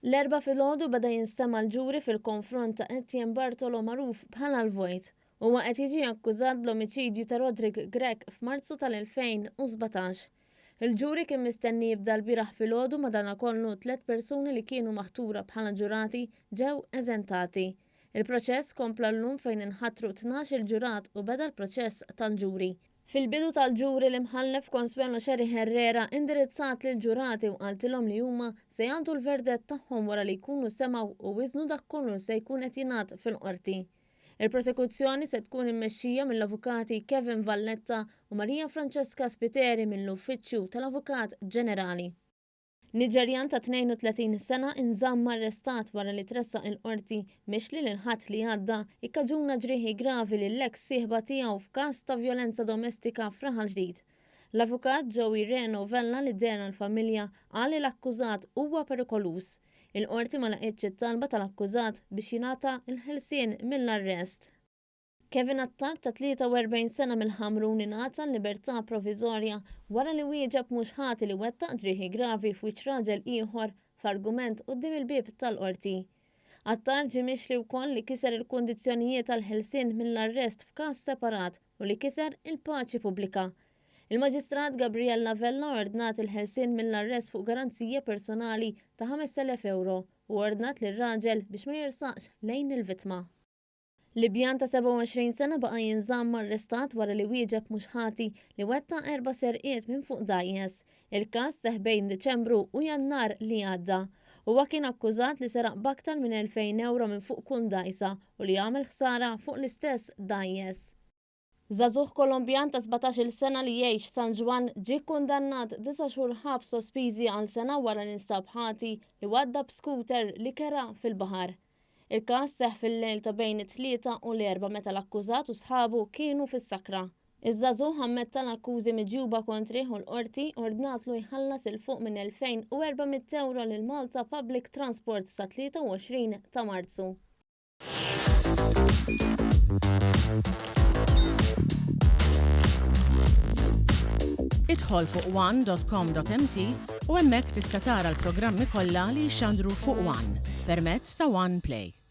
L-Erbgħa filgħodu beda jinstema' l-ġuri fil-konfront ta' Etienne Bartolo magħruf bħala l-Vojt. Huwa qed jiġi akkużat bl-omiċidju ta' Roderick Grech f'Marzu tal-2017. Il-ġuri kien mistenni jibda lbieraħ filgħodu madanakollu tlett persuni li kienu maħtura bħala ġurati ġew eżentati. Il-proċess kompla llum fejn inħatru 12-il ġurat u beda l-proċess tal-ġuri. Fil-bidu tal-ġuri l-Imħallef Consuelo Scerri Herrera indirizzat lill-ġurati u qaltilhom li huma se jagħtu l-verdett tagħhom wara li jkunu semgħu u wiżnu dak kollu li se jkun qed jingħad fil-Qorti. Il-prosekuzzjoni se tkun immexxija mill-Avukati Kevin Valletta u Maria Francesca Spiteri mill-Uffiċċju tal-Avukat Ġenerali. Niġerjan ta' 32 sena inżamm arrestat wara li tressaq il-Qorti mixli li l-Ħadd li għadda ikkaġuna ġrieħi gravi lill-eks sieħba tiegħu f'każ ta' vjolenza domestika f'Raħal Ġdid. L-Avukat Joey Reno Vella li deher għall-familja qal li l-akkużat huwa perikoluż. Il-Qorti ma laqgħetx it-talba tal-akkużat biex jingħata l-ħelsien mill-arrest. Kevin Attard ta' 43 sena mill-Ħamrun ingħata l-libertà proviżorja wara li wieġeb mhux ħati li wettaq ġrieħi gravi f'wiċċ raġel ieħor f'argument quddiem il-bieb tal-Qorti. Attard ġie mixli wkoll li kiser il-kundizzjonijiet għall-ħelsien mill-arrest f'każ separat u li kiser il-paċi pubblika. Il-Maġistrat Gabriella Vella ordnat il-ħelsien mill-arrest fuq garanzija personali ta' 5,000 ewro u ordnat lir-raġel biex ma jersaqx lejn il-vittma. Libjan ta' 27 sena baqa' jinżamm arrestat wara li wieġeb mhux ħati li wettaq erba' serqiet minn fuq dgħajjes. Il-każ seħħ bejn Diċembru u Jannar li għadda. Huwa kien akkużat li seraq b'aktar minn 2,000 ewro minn fuq kull dgħajsa u li għamel ħsara fuq l-istess dgħajjes. Żagħżugħ Kolombjan ta' 17-il sena li jgħix San Ġwann ġie kkundannat disa' xhur ħabs sospiżi għal sena wara li nstab ħati li waddab scooter li kera fil-baħar. Il-każ seħħ fil-lejl ta' bejn it-Tlieta u l-Erbgħa meta l-akkużat u sħabu kienu fis-sakra. Iż-żagħżugħ ammetta l-akkużi miġjuba kontrih u l-Qorti ordnatlu jħallas 'il fuq minn 2,400 ewro lil Malta Public Transport sat-23 ta' Marzu. Idħol fuq one.com.mt u hemmhekk tista' tara l-programmi kollha li jixxandru fuq One permezz ta' One Play.